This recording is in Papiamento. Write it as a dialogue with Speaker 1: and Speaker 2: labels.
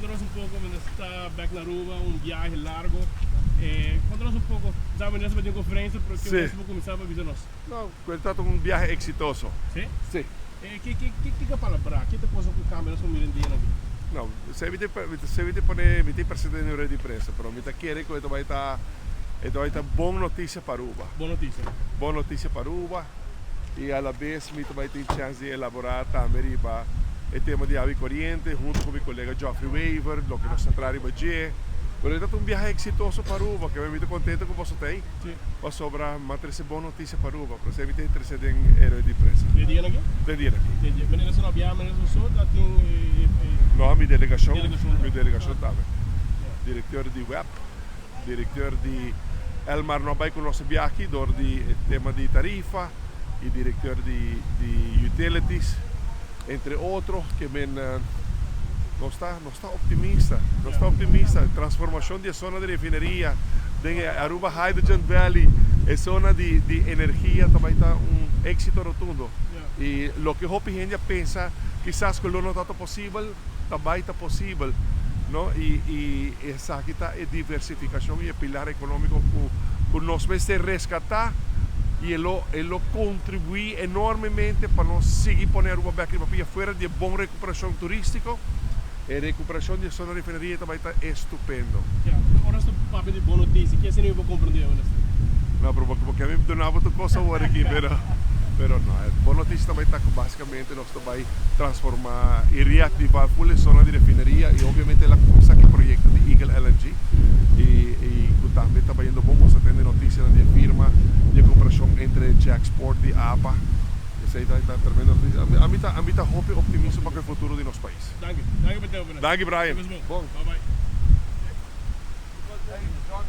Speaker 1: Conta nos un poco, minister ta bek na Aruba, un biahe largo. Conta nos un poco, sa minister pa tin un conferencia, pero ke minister por cuminsa pa bisa nos?
Speaker 2: No, cu ta un biahe exitoso.
Speaker 1: Si?
Speaker 2: Si.
Speaker 1: Ki ta palabra, ki ta cosa cu cambia nos por mira den dianan aki?
Speaker 2: No, esey mi ta, mi ta pone, mi ta presenta den un rueda di prensa, pero mi ta kere cu e ta bay ta, e ta bay ta bon noticia pa Aruba.
Speaker 1: Bon noticia.
Speaker 2: Bon noticia pa Aruba y a la bes mi ta bay tin chance di elabora tambe riba e tema di awa y coriente hunto cu mi colega Geoffrey Wever, loke nos ta traha riba dje. Pero e ta ta un biahe exitoso pa Aruba, ke mi ta contento cu boso ta ey. Pasobra mi a trece bon noticia pa Aruba, pero esey mi ta trece den e rueda di prensa.
Speaker 1: Den dia aki?
Speaker 2: Den dia aki.
Speaker 1: Den dia. Meneer so no bia, meneer so so ta tin e.
Speaker 2: No, mi delegacion, mi delegacion tambe. Directeur di web, directeur di Elmar no a bay cu nos e bia aki door di e tema di tarifa y directeur di di utilities entre otro ke men nos ta nos ta optimista, nos ta optimista. Transformacion di e zona di refineria den e Aruba Hydrogen Valley, e zona di di energia ta bay ta un exito rotundo. Y loke hopi hende a pensa kisas cu lo no ta ta posibel, ta bay ta posibel, no? Y y esaki ta e diversificacion y e pilar economico cu cu nos mester rescata y e lo e lo contribui enormemente pa nos sigui pone Aruba bek riba pia fuera di e bon recuperacion turistico. E recuperacion di e zona refineria ta bay ta estupendo.
Speaker 1: Ya, ora nos ta papia di bon noticia, ke esei bo comprende, minister?
Speaker 2: No, pero bo ke mi duna bo tur cos awor aki, pero, pero no, e bon noticia ta bay ta cu basicamente nos ta bay transforma y reactiva full e zona di refineria y obviamente el a cuminsa cu e proyecto di Eagle LNG y, y cu tambe ta bayendo bon, boso a tende noticianan di e firma di e cooperacion entre Jaxport y apa. Esei ta ta tremendo noticia. Ami ta ami ta hopi optimista pa cu e futuro di nos pais.
Speaker 1: Danki. Danki pa e tempo.
Speaker 2: Danki Brian.
Speaker 1: Bon.
Speaker 2: Bye
Speaker 1: bye.
Speaker 2: Hey John.